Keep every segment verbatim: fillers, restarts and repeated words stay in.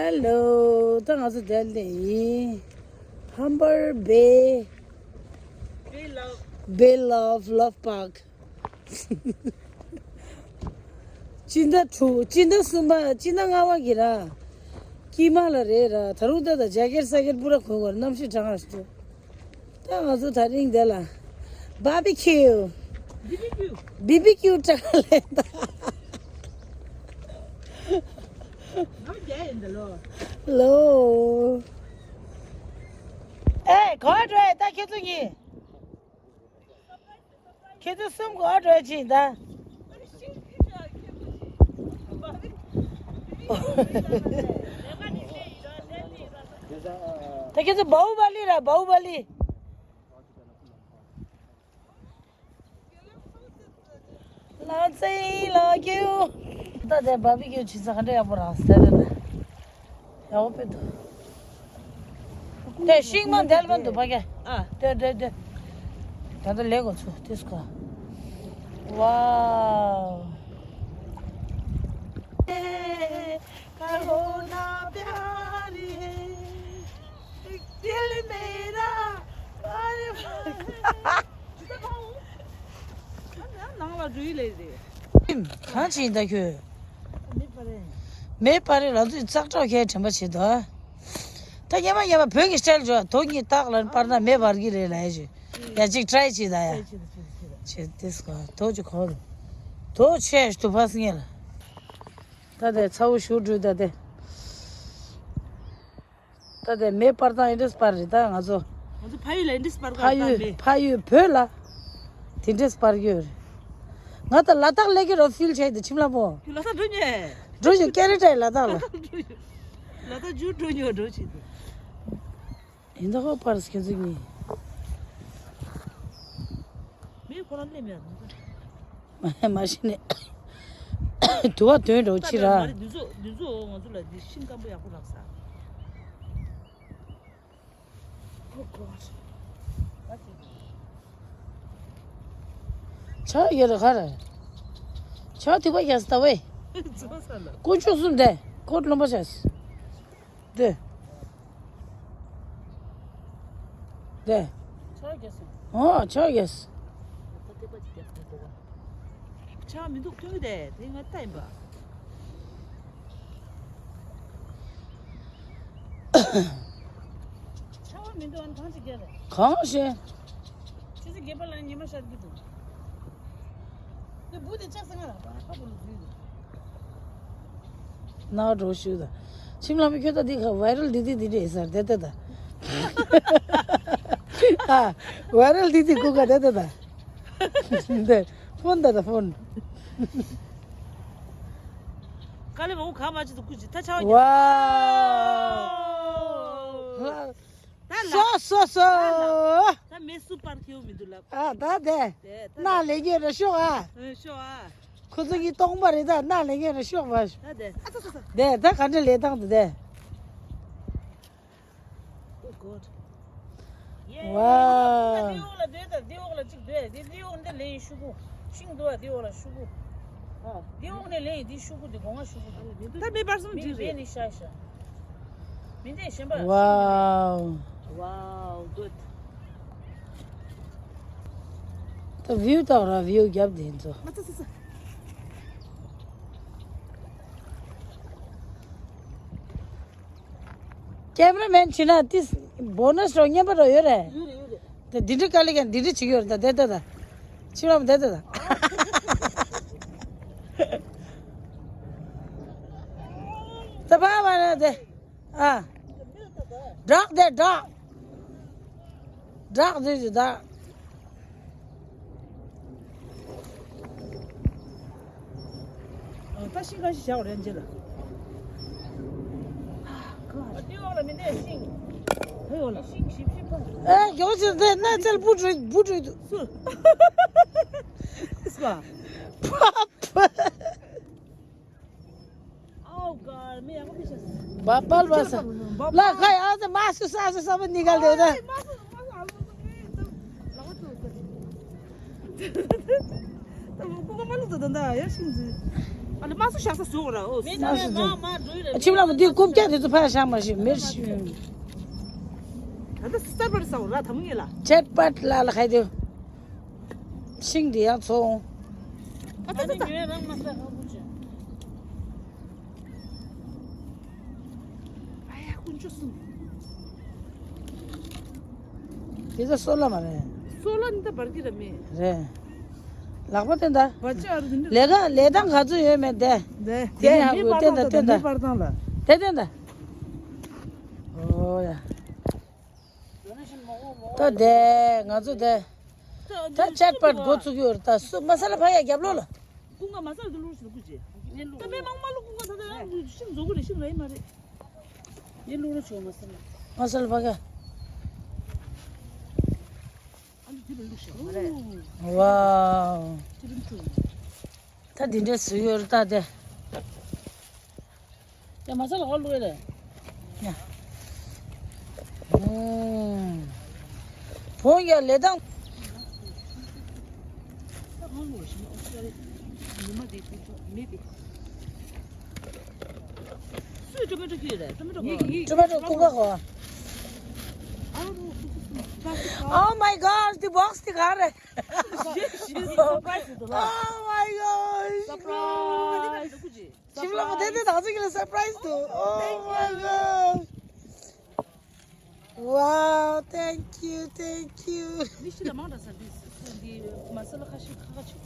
Hello, ད་ང་ཚོ་དེར་ལས་ཡིན། Humber Bay Bay Love Love Park. སྤྱི་ཟླ་དྲུག་སྤྱི་ཟླ་གསུམ་པ་སྤྱི་ཟླ་ལྔ་པ་གི་ར། དཀྱིལ་མ་ལ་རེད་ར། ད་རུང་ད་ད་ཇེ་ཀེཊ་སེ་ཀེཊ་པུ་ར་གོན་དགོས་ར། གནམ་གཤིས་གྲང་ང་ཞིག་འདུག་ད་ང་ཚོ་དེ་རིང་འདི་ལ་བྷར་བྷི་ཁིའུ། བྷི་བྷི་ཁིའུ། བྷི་བྷི་ཁིའུ་དྲག་ལས་ད། ང་རྒྱལ་ཡིན་ད་ལོ། ལོ། ཨེ་ག་པར་འགྲོ་ཡ། ད་ཁྱེད་ཚོ་གཉིས། ཁྱེད་ཚོ་གསུམ་ག་པར་འགྲོ་ཡ་ཅིག་ཡིན་ད། ད་ཁྱེད་ཚོ་བྷའུ་བ་ལི་ར། བྷའུ་བ་ལི། ལ་ཙེ་ལ་ཀེའུ། ད་དེ་བྷར་བྷི་ཁིའུ་བྱེད་ས་ག་འདྲ་ཡག་པོ་རག་ཟེར་ད། ཡག་པོ་དཔེ་འདུག་དེ་ཤིང་མ་འདེལ་མ་འདུག་ཕ་གི། ཨ། དེ་དེ་དེ། ད་ལྟ་ལེགས་གོ་ཚུ་དེ་སྐོར། ཝའོ། ནང་ལ་འགྲོ་ཡི་ལས་རེད། གང་བྱེད་ཡིན་ད་ཁྱོད། མེ་སྤར་རེད། མེ་སྤར་རེད་ལ་ཚོས་ཙག་སྒྲོག་ཁའི་དྲན་པ་བྱེད་དོ། ད་སྙེ་མ་སྙེ་མ་བོད་ཀྱི་སི་ཊལ་འཇོག་དོ་གཉིས་སྟག་ལ་སྤར་ན་མེ་འབར་གི་རེད་ལ་ཡ་ཞུ། ཡ་གཅིག་ཊི་རའི་བྱེད་ད་ཡ། བྱེད་དེ་སྐོར་དོ་ཅིག་གོ། དོ་ཆེ་ཞུ་དུ་ཕ་སི་ངེ་ལ། ད་དེ་ཚ་བོ་ཞུ་འགྲོ་ད་དེ། ད་དེ་མེ་སྤར་སྟངས་ཨེ་འདྲས་སྤར་རེད་ད་ང་ཚོ། ང་ཚོ་ཕ་ཡུལ་ལ་ཨེ་འདྲས་སྤར་ག་ཕ་ཡུལ་ད་མེ། ཕ་ཡུལ་བོད་ལ། དེ་འདྲས་སྤར་གྱི་ཡོད་རེད། ང་ད་ལ་དྭགས་སླེབས་ཀྱི་རོ་ཕིལ་བྱས་དེ་ཁྱིམ་ལ་མོ། ཁྱོད་ལ་དྭགས་འགྲོ་ཉེ། འགྲོ་ཞིག་ཀེ་རེ་ཊའི་ལ་དྭགས་ལ། ལ་དྭགས་འགྲོ་ཞིག་ལ་དྭགས་འཇུ་འགྲོ་ཉེ་འགྲོ་ཞིག་འདུག་ཡིན་ད་ཧོ་པར་སི་ཁྱེད་ཚོ་གཉིས། མེ་ཁོ་རང་སླེབས་ཡ་མ་མ་གཞི་ནས། དུ་བ་དོན་འགྲོ་ཕྱི་ར། མ་རེད་འདི་ཚོ་འདི་ཚོ་ང་ཚོ་ལ་འདི་ཤིང་སྐམ་པོ་ཡག་པོ་རག་ས། Oh God. ཆ་ཡོད་རེད་ག་རེ། ཆ་ཐིགས་པ་རྒྱག་ས་ལྟ་བས། ཚོ་ས་ལ། དཀོན་མཆོག་གསུམ་དེ་ཀོ་ཊི་ལུང་པ་བྱས། དེ། དེ། ཆ་རྒྱག་སོང་། ཨོ་ཆ་རྒྱག་སོང་། ད་ཐིགས་པ་ཅིག་རྒྱག་ཐུབ་འདུག་ག་ཆ་མི་འདུག་ཐུང་གི་དེ་དེ་ང་ལྟ་ཡིན་པ། ཆར་པ་མི་འདུག་ཨ་ནི་གང་ཅིག་རྒྱག་རེད། གང་ཤེས། ཆུ་ཚོད་བརྒྱད་པ་ལ་ཉི་མ་ཤར་གྱི་འདུག་དེ་བུ་དེ་ལྕགས་ཟེར་ང་ལ་ཕ་བུ་ལ་འཛུལ་འདུག་ན་འགྲོ་ཞུ་དང་། ཁྱིམ་ལ་མི་ཁྱོད་ད་འདི་ཁ་བའི་རལ་འདི་འདི་འདི་འདྲ་ཡིན་ས་རེད་དེ་ད། ཨ། བའི་རལ་འདི་འདི་ཀུ་ཀ་དེ་དེ་ད། འདི་ཕོན་ད་ད་ཕོན། དཀའ་ལས་མང་པོ་ག་མ་བྱེད་དུ་སྐུ་ཅི་ད་ཆ་བ། ཝའོ། ད་ལ། སོ་སོ་སོ། ད་མེ་སུ་པར་ཁེའུ་མི་འདུག་ལབ། ཨ་ད་དེ། དེ་ད་ན་ལེ་ཉེ་ར་ཤོག་ཨ། ཨ་ཤོག་ཨ། ཁོ་ཚོ་གི་སྟོང་པ་རེད་ད་ན་ལེ་ཉེ་ར་ཤོག་བ། ད་དེ། ཨ་ཚ་ཚ་ཚ། དེ་ད་ག་འདྲ་ལས་སྟངས་དེ་དེ། Oh God. ཡེ། ཝའོ། འདི་འོག་ལ་སྡོད་དང་འདི་འོག་ལ་གཅིག་སྡོད་དེ་འདི་འོག་འདི་ལེན་ཤུ་གུ། ཤིང་འདུག་འདི་འོག་ལ་ཤུ་གུ། འདི་འོག་ནས་ལེན་འདི་ཤུ་གུ་འདི་སྒོ་ང་ཤུ་གུ་འདུག་ད་མེ་འབར་སོང་མི་ཅིག་རེད། ནི་ཤ་ཤ། མི་འདི་གཞན་པ། ཝའོ། Wow, good. ད་བིའུ་ཏག་ར་བིའུ་རྒྱབ་དེ་ཚོ། ཨ་ཙི་ཙི་ཙི། ཀེམ་ར་མེན་བྱིན་ན་ཏིས་བོ་ནས་རོ་ཉན་པ་རོ་ཡོད་རེད། ཡོད་རེད་ཡོད་རེད། དེ་འདི་འདྲ་དཀའ་ལས་ཀྱང་འདི་འདྲ་བྱེད་ཀྱི་ཡོད་རེད་ད་དེ་ལྟ་ད། ཕྱི་ལམ་དེ་ལྟ་ད། ད་བ་བ་ར་དེ། ཨ། བྲག་དེ་བྲག་བྲག་དེ་ཅི་ད། ད་ཤིང་ཁ་ཤས་བཞག་རེད་འཇེ་ལ། འདི་འོག་ལ་མི་འདས་ཤིང་། ཧེ་འོག་ལ། ཤིང་ཞིབ་ཞིབ་པོ། ཨེ་མགྱོགས་ཅིག་འདི་ན་ཚལ་བུ་འགྲོ་བུ་འགྲོ་འདུག་སུ། སུ་བ། ཕ་ཕ། Oh God, མི་ཡག་པོ་ཤེས། བ་པལ་བ་ས། ལ་ཁ་ཡ་ས་མ་སུ་ས་སུ་ས་བ་ནི་ག་ལེ་ད། ད་མོ་ཀུ་ཀ་མ་ལུ་ད་ད་ཡ་ཤིང་ཟི། ཨ་ལ་དམར་སོ་བཞག་ས་བཟོ་ར་ཨོ། མི་ད་མ་མ་འགྲོ་ར། ཁྱིམ་ལ་མ་དུས་རྐུབ་བཀྱག་དེ་ཚོ་ཕར་བཞག་མ་ཤེས་མེར་ཤི། ད་ལྟ་སི་སར་པར་ས་འོ་ར་ད་མོ་ངེ་ལ། ཆད་པད་ལ་ལ་ཁའི་དེ། ཤིང་དེ་ཡང་ཚོ། ཨ་ད་ད་ད། ཨ་ཡ་ཀུན་ཅོ་སུ། དེ་ཚོ་སོ་ལ་མ་རེད། སོ་ལ་ནི་ད་བར་གི་ར་མེད། རེད། ལག་པ་དེ་འདྲ། བ་ཅི་ཨ་རུ་དེ་འདྲ། ལས་ཀ་ལས་སྟངས་ག་ཚོད་ཡོད་མེད་དེ། དེ་དེ་ནས་ཧ་གོ་དེ་འདྲ་དེ་འདྲ། མི་བར་དང་ལ། དེ་དེ་འདྲ། ཨོ་ཡ། ད་དེ་ང་ཚོ་དེ། ད་ཆད་པར་འགོ་ཚུགས་ཡོད་རེད་ད་སུ་མ་ས་ལ་ཕ་ཡ་རྒྱབ་ལོག་ལ། ཀུན་དགའ་མ་ས་ལ་དུ་ལུག་ཞིག་ལ་ཀུ་ཅེ། ད་མེ་མང་མ་ལུག་ཀུན་དགའ་ད་ད་ཡང་ཤིང་བཟོ་གི་རེད་ཤིང་རེད་མ་རེད། ཡེ་ལུག་རོ་ཆོ་མ་ས་ལ། མ་ས་ལ་ཕ་ག། ཨ་ནི་དེ་ལ་ལུག་ཤོག་མ་རེད། ཝའོ། དེ་རིམ་ཆུ། ད་འདི་འདྲའི་བཟོས་ཡོད་རེད་ད་དེ། ཡ་མ་ས་ལ་ཧོ་ལུག་རེད། ཡ། ཨུམ། བོང་ཡ་ལེ་དང་། ད་ཧོ་ལུག་ཞིག་ཨོ་སི་ཀྲ་ལི་ཉི་མ་དེ་དུས་ཚོད་མེད་དེ། སུས་ཊོ་མེ་ཊོ་ཁྱེར་ཡོད་རེད། ཊོ་མེ་ཊོ་གོ། ཊོ་མེ་ཊོ་ཀུན་དགའ་གོ། Oh my gosh, the box དེ་ག་རེད། Surprise དུ་ལ། Oh my gosh. Surprise. ཤིམ་ལ་མོ་དེ་དེ་དང་ཚིག་ལ་surprise དུ། Oh my gosh. Wow, thank you, thank you. མི་ཤི་ལ་མང་དྲགས་ས་འདི་འདི་མ་ས་ལ་ཁ་ཤས་ཁ་ཁ་ཆུ།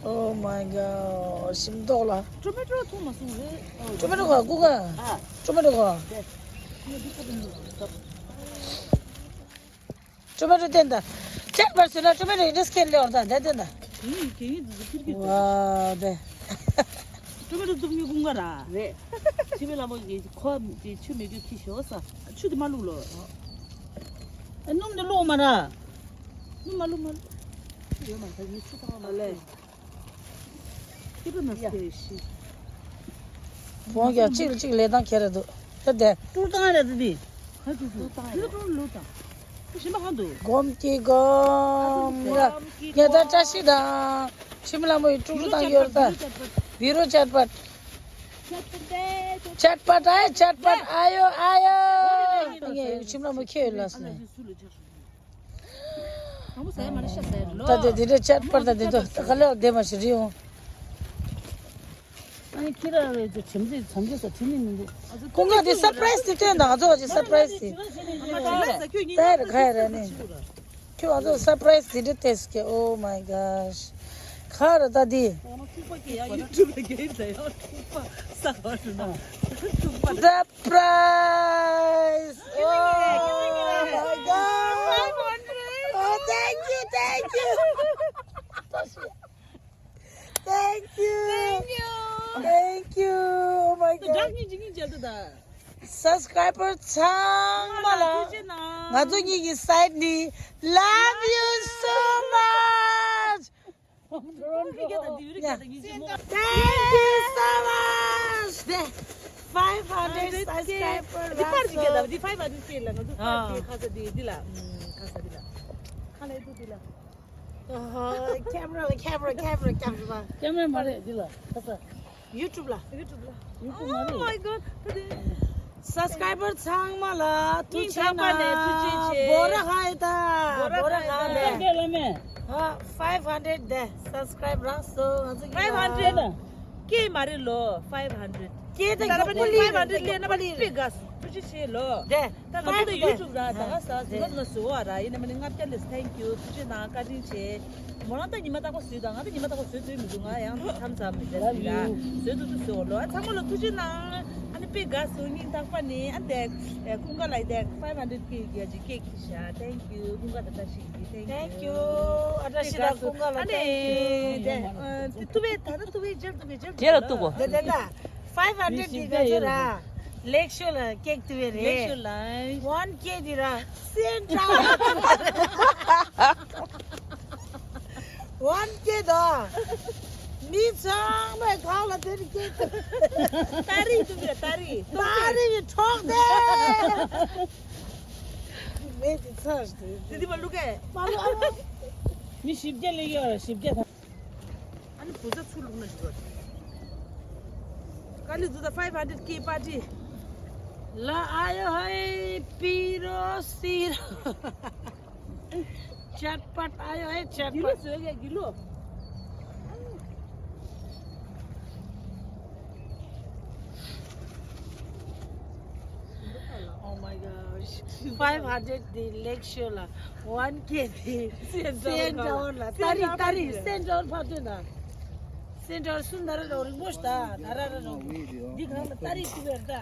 Oh my god. ཤིམ་ཏོག་ལ། ཊོ་མེ་ཊོ་ཐུང་མ་སོང་རེད། ཊོ་མེ་ཊོ་ག་ཀུ་ག་ཊོ་མེ་ཊོ་ག་ཊོ་མེ་ཊོ་བསྟན་ད། ཆད་པར་སོང་ན་ཊོ་མེ་ཊོ་ཡིན་འདྲ་སྐད་ལེ་བར་ད་འདྲ་བསྟན་ད། གིན་གིན་འདི་ཚོ་ཁིར་ཁིར། ཝའོ་དེ། ཊོ་མེ་ཊོ་བཙུགས་མི་ཀུན་དགའ་ར། རེད། ཆི་མེ་ལ་མོ་གི་ཁོ་དེ་ཆུ་མེད་རྒྱུ་ཁྱི་ཤོག་ས། ཆུ་དེ་མ་བླུགས་ལོ། ཨ་སྣུམ་དེ་བླུགས་མ་ར། སྣུམ་མ་བླུགས་མ་བླུགས། ཆུ་ཡོད་མ་ད་ཡིན་ཆུ་ཐང་མ་ལེ། ཁྱི་པ་ན་སྐད་ཤི། བོང་རྒྱ་གཅིག་ལ་གཅིག་ལས་དང་ཁྱེར་ར་འདུག་ད་དེ། ཀྲུར་བཏང་ར་དེ་དེ། ཧ་ཀྲུར་ཀྲུར་བཏང་ར། ཀྲུར་ལུག་དང་། ཤི་མ་གང་འདུག་གོམ་གྱི་གོམ་ར། ངས་ད་བཀྲ་ཤིས་དང་ཤི་མ་ལ་མོ་ཡི་ཀྲུར་བཏང་ཡོད་ད། བི་རོ་ཆད་པ། ཆད་པ་ད་ཆད་པ་ཨ་ཡོ་ཨ་ཡོ། ངས་ཤི་མ་ལ་མོ་ཁྱེར་ཡོད་ལ་སོང་། ད་དེ་དེ་འདྲ་ཆད་པར་ད་དེ་ཚོ་ད་ག་ལེར་བདེ་མ་ཞིག་རེད་འོང་། ཨ་ནི་ཁྱི་ར་རེད་ཚོ་ཁྱིམ་ཚེས་མཚམས་སྦྱོར་ས་ཁྲིད་ནི་མི་འདུག་ཀུན་དགའ་དེ་སར་པ་རའི་སི་དེ་སྟོན་དང་ང་ཚོ་བ་ཅིག་སར་པ་རའི་སི་དེ། ད་རེ་ཁ་ཡ་ར་ནི། ཁྱོད་ང་ཚོ་སར་པ་རའི་སི་དེ་འདྲ་ཏེས་ཀྱི། Oh my gosh. ཁ་ར་ད་དེ། ཡུ་ཊུབ་ལ་རྒྱལ་ཡིན་ད་ཡང་ཐུག་པ་ས་བ་རུ་ན། ཐུག་པ། Surprise! Oh my God! Five hundred! Oh, thank you, thank you! Thank you! Thank you! Thank you! Oh my God! Subscriber ཚང་མ་ལ་ང་ཚོ་གཉིས་ཀྱི་side ནས་love you so much! Thank you so much. Five hundred subscriber. Di par di keda, di five hundred pay la, nga tu par di khasa di, di la, khasa di la. Khala itu di la. Camera, camera, camera, camera. Camera mare di la. Khasa. YouTube la. YouTube la. YouTube mare. Oh my God. Subscriber ཚང་མ་ལ་ཐུགས་རྗེ་གནང་། སྙིང་ཐག་པ་ནས་ཐུགས་རྗེ་ཆེ། བོ་ར་ཧའི་ད། བོ་ར་ཧའི་ད། ཧ་five hundred དེ་subscribe རག་སོང་ང་ཚོ་five hundred ད། ཀེ་མ་རེད་ལོ། Five hundred ཀེ་ད་ད་ར་པ་ནི་five hundred ཀེ་ན་པ་ནི་པི་ག་སུ་ཐུགས་རྗེ་ཆེ་ལོ། དེ་ད་ང་ཚོ་ད་YouTube ར་ད་ག་ས་ཟི་མ་ན་སུ་བ་ར་ཡིན་ན་མ་ནི་ལྔ་བརྒྱ་ལས། Thank you. ཐུགས་རྗེ་གནང་། བཀའ་དྲིན་ཆེ། མོ་རང་ད་ཉི་མ་རྟག་པ་བཟོས་དང་ང་ད་ཉི་མ་རྟག་པ་བཟོས་འདོད་མི་འདུག་ང་ཡང་མཚམས་མཚམས་མི་འདྲ་ཟིག་ར་བཟོས་འདུག་ཏུ་བཟོས་ལོ། ཨ་ཚང་མ་ལ་ཐུགས་རྗེ་གནང་། ཨ་ནི་པེ་དགའ་སོང་། སྙིང་ཐག་པ་ནས་ཨ་འདས་ཀུན་དགའ་ལ་འདས་five hundred ཀེ་རྒྱ་ཇི་ཀེ་ཁི་ཤ། Thank you. ཀུན་དགའ་ད་ད་ཤིག་གི། Thank you. Thank you. ཨ་བཀྲ་ཤིས་དང་ཀུན་དགའ་ལ་thank you. འདས་ཏུ་བས་ད་ད་ཏུ་བས་ཇལ་ཏུ་བས་ཇལ་ཏུ་བས་ལ་ཏུ་གོ། དེ་དེ་ད། Five hundred དེ་ག་ཚོད་ར། ལེགས་ཤོས་ལ་ཀེག་ཏུ་བས་རེད། ལེགས་ཤོས་ལ། One K དེ་ར། སེན་ཏྲ། One K དང་། མི་ཚང་མས་གང་ལ་དེར་ཀེག་ཏུ། ཏ་རིག་ཏུ་བས་ཏ་རིག་ཏ་རིག་གི་གྲོགས་དེ། མེད་དེ་ཚར་དེ། དེ་དེ་མ་ལུག་གས། མ་ལུག་ཨ་མ། མི་བཞི་བརྒྱ་ལས་ཡོད་ར་བཞི་བརྒྱ་དང་། ཚོ་ཚུར་ལུག་ན་ཞུ་བ། དཀའ་ལས་འཛུགས་ད། five hundred K party. ल आयो है पिरो सिरो। चटपट आयो है, चटपट। गिलो सो गया, गिलो। Oh my gosh. Five hundred དེ་ལེགས་ཤོས་ལ། one K དེ་སེན་ཊར་ལ། ཏ་རིག་ཏ་རིག་སེན་ཊར་ཕར་ཐོན་ན། སེན་ཊར་སུ་ན་ར་རོ་རིང་པོ་ཞིག་ད་ད་ར་ར་རོ། འདི་གང་ལ་ཏ་རིག་ཏུ་བེར་ད།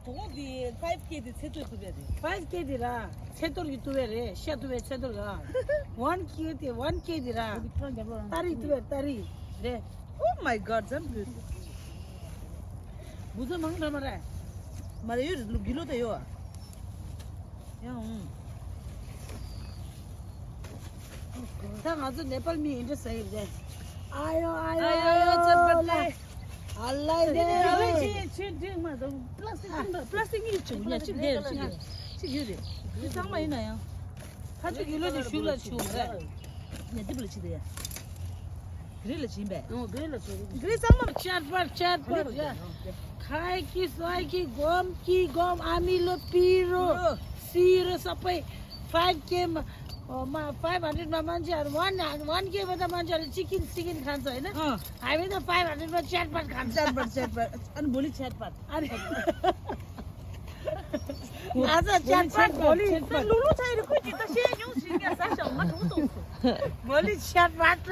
དོ་དེ་five K དེ་ཚེ་སྟོད་དུ་བེར་རེད། five K དེ་ར་ཚེ་སྟོད་ཀྱི་ཏུ་བེར་རེད། ཤ་ཏུ་བེར་ཚེ་སྟོད་ར། one K དེ་one K དེ་ར་ཏ་རིག་ཏུ་བེར་ཏ་རིག་རེད། Oh my God, ཙམ་བུད། འུ་ཚོ་མང་དྲགས་མ་རེད། མ་རེད། ཡོད་རེད། ལུག་གི་ལོ་དེ་ཡོད་ཨ། ཡང་འོང་། ད་ང་ཚོ་ནེ་པཱལ་མི་ཡིན་འདྲ་ཟེར་ཡོད་རེད། ཨ་ཡོ་ཨ་ཡོ་ཨ་ཡོ་ཨ་ཡོ་ཙམ་པ་ལ། ཨ་ལ་ཡ། ཆེ་ཆེ་ཆེ་ཆེ་མ་དང་པ་ལ་སི་ཊིག་པ་ལ་སི་ཊིག་གཉིས་བྱུང་ཡ། གཅིག་འདིར་གཅིག་འདིར་གཅིག་ཡོད་རེད། དེ་ཚང་མ་ཡིན་ན་ཡང་། ཁ་ཆུ་གི་ལོ་ནས་ཞུགས་ལ་ཆུ་རེད། ཡ་འདི་པ་ལ་ཆི་དེ་ཡ། གི་རི་ལ་ཕྱིན་པས། ཨོ་གི་རི་ལ་ཕྱིན། གི་རི་ཚང་མ་ཆར་པར་ཆར་པར་ཡ། खाए कि सोए कि गम कि गम आमिलो पिरो सिरो सबै। five K मा, ओ, मा, five hundred मा मान्छेहरू, one, one K भन्दा मान्छेहरू चिकन सिकन खान्छ, होइन? अँ। हामी त five hundred मा च्याटपाट खान्छ। च्याटपाट, च्याटपाट। अनि भोलि च्याटपाट। अनि आज च्याटपाट, भोलि च्याटपाट। लुलु चाहिँ रुकु चित्त से न्यू सिंह सा शौमा रुकु तो। भोलि च्याटपाट र।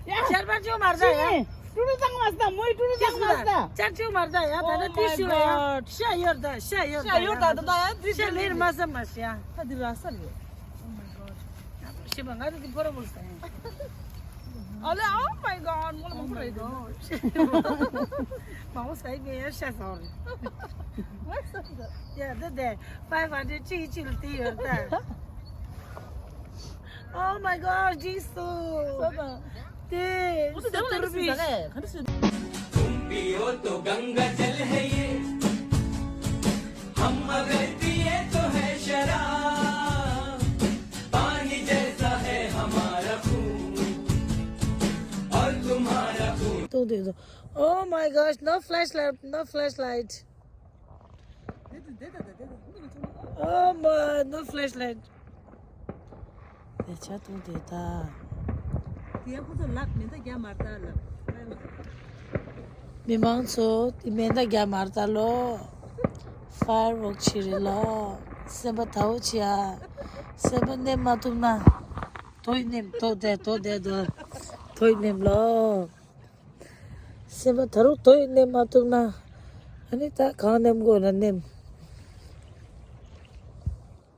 च्याटपाट जो मार्दा या। टुरु जाङ मास्ता, मोइ टुरु जाङ मास्ता। च्याट जो मार्दा या, दादा त्रिशूल या। सा योर दा, सा योर दा। सा योर दा, दा या, त्रिशूल मेरो मासा मास्या। ता दिरासल। Oh my God. Shiv, ང་ཚོ་འདི་སྐོར་ར་བོར་ས་ཡིན། ཨ་ལེ། Oh my God. མོ་ལ་མང་པོ་རེད། མང་པོ་ས་ཡིན་ངས་ཡར་ཤ་ཟ་བ་རེད། ཡ་ད་དེ་five hundred གཅིག་གཅིག་ལ་དེ་ཡོད་ད། Oh my God, ཇི་སུ། དེ་ཨུ་ཚོ་དེ་བ་ལ་ནི་སུ་ཟ་ག་ག་འདྲ་སུ། तुम पियो तो गंगा जल है ये, हम अगर पिए तो है शराब। पानी जैसा है हमारा खून और तुम्हारा खून। Oh my gosh, no flashlight, no flashlight. Oh my, no flashlight. དེ་ཆ་ཐུང་དེ་ད། དེ་ཁོ་ཚོ་ལབ་མེ་མདའ་རྒྱག་མ་རེད་ད་ལབ། མི་མང་ཚོ་དེ་མེ་མདའ་རྒྱག་མ་རེད་ད་ལོ། ཕའི་ཝར་ཝོག་བྱེད་རེད་ལོ། སེམས་པ་དའོ་བྱེད་ཨ། སེམས་པ་མནན་མ་ཐུབ་ན། དོ་ཡི་མནན། དོ་དེ་དོ་དེ་དོ། དོ་ཡི་མནན་ལོ། སེམས་པ་ད་རུང་དོ་ཡི་མནན་མ་ཐུབ་ན། ཨ་ནི་ད་གང་མནན་དགོས་ན་མནན།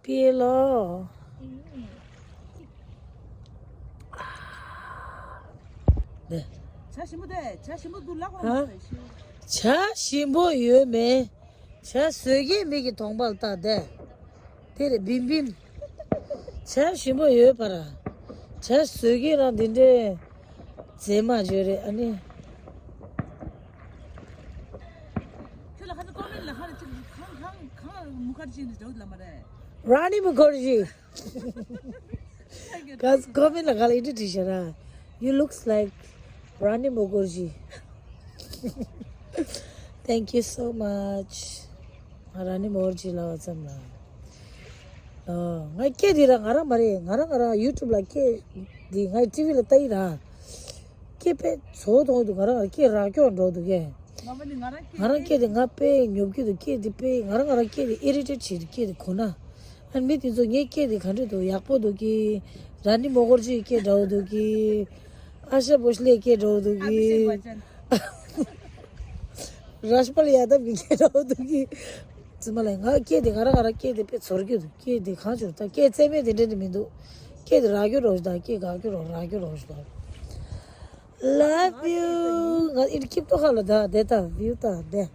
པི་ལོ། ནས། བྱ་ཞིམ་པོ་དེ། བྱ་ཞིམ་པོ་འདུག་ལག་པ་ཧ། མ་ཟེར་ཞིམ། བྱ་ཞིམ་པོ་ཡོད་མེད། བྱ་བཟོས་མཁན་མི་གི་གདོང་པ་ལ་ལྟ་དེ། དེ་རེད་བིམ་བིམ། བྱ་ཞིམ་པོ་ཡོད་པ་ར། བྱ་བཟོས་མཁན་རང་འདི་འདྲའི་མཛེས་མ་བརྗོད་རེད་ཨ་ནི། ཁྱོད་ལ་ཁ་ཚ་ཀོ་མེན་ལ་ཁ་ལ་ཅིག་གང་གང་གང་ལ་མུ་ཁར་ཅིག་ནས་འཇོག་ལ་མ་རེད། ར་ནི་མུ་ཁར་ཇི། ག་ཀོ་མེན་ལ་ག་ལ་ཨི་འདྲ་བྲིས་ཤག་ར། You looks like Rani Mukherjee. Thank you so much. ང་ར་ནི་མོར་ཇི་ལ་བ་ཙམ་ལ། ཨ། ང་སྐད་འདི་ར་ང་རང་མ་རེད། ང་རང་ང་རང་ཡུ་ཊུབ་ལ་སྐད་འདི་ང་ཊི་ཝི་ལ་ལྟ་ཡི་ར། སྐད་དཔེ་ཚོ་གཏོང་གི་འདུག་ང་རང་ང་སྐད་རག་སྐྱོར་འགྲོ་འདུག་གས། ང་རང་སྐད་འདི་ང་དཔེ་ཉོབ་ཀྱི་འདུག་སྐད་འདི་དཔེ་ང་རང་ང་རང་སྐད་འདི་ཨི་རི་ཊེཊ་བྱེད་འདུག་སྐད་འདི་གོ་ན། ཨ་མི་དེ་ཚོ་ངའི་སྐད་དེ་ག་འདྲ་འདུག་ཡག་པོ་འདུག་གི། ར་ནི་མོ་གོར་ཇིའི་སྐད་འདྲ་བོ་འདུག་གི། ཨ་ཤ་བོ་ཤི་ལེའི་སྐད་འདྲ་བོ་འདུག་གི། ཨ་བི་ཤེག་བྷ་ཅན། རཱཇ་པཱལ་ཡ་དབ་ཀྱི་སྐད་འདྲ་བོ་འདུག་གི། ཙི་མ་ལ་ང་སྐད་དེ་ང་ར་ང་ར་སྐད་དེ་དཔེ་ཚོར་གི་འདུག་སྐད་དེ་གང་བྱུང་ད་སྐད་རྩེ་མེད་དེ་འདྲ་ནི་མི་འདུག་སྐད་དེ་རག་རྒྱུ་རོགས་ཞུ་དང་སྐད་དགའ་རྒྱུ་རོགས་རག་རྒྱུ་རོགས་ཞུ་དང་། Love you. ང་ཨིན་ཁྱིབ་ཏོ་ཁ་ལ་ད་དེ་ད་བིའུ་ད་དེ།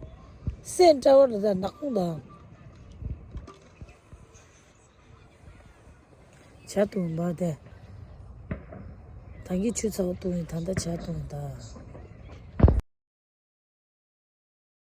སེན་ཊར་ལ་ད་ནག་ཁུང་ད། ཇ་བཏུང་བ་དེ། ད་གིན་ཆུ་ཚ་བོ་བཏུང་ཡིན་ད་ལྟ་ཇ་བཏུང་ད།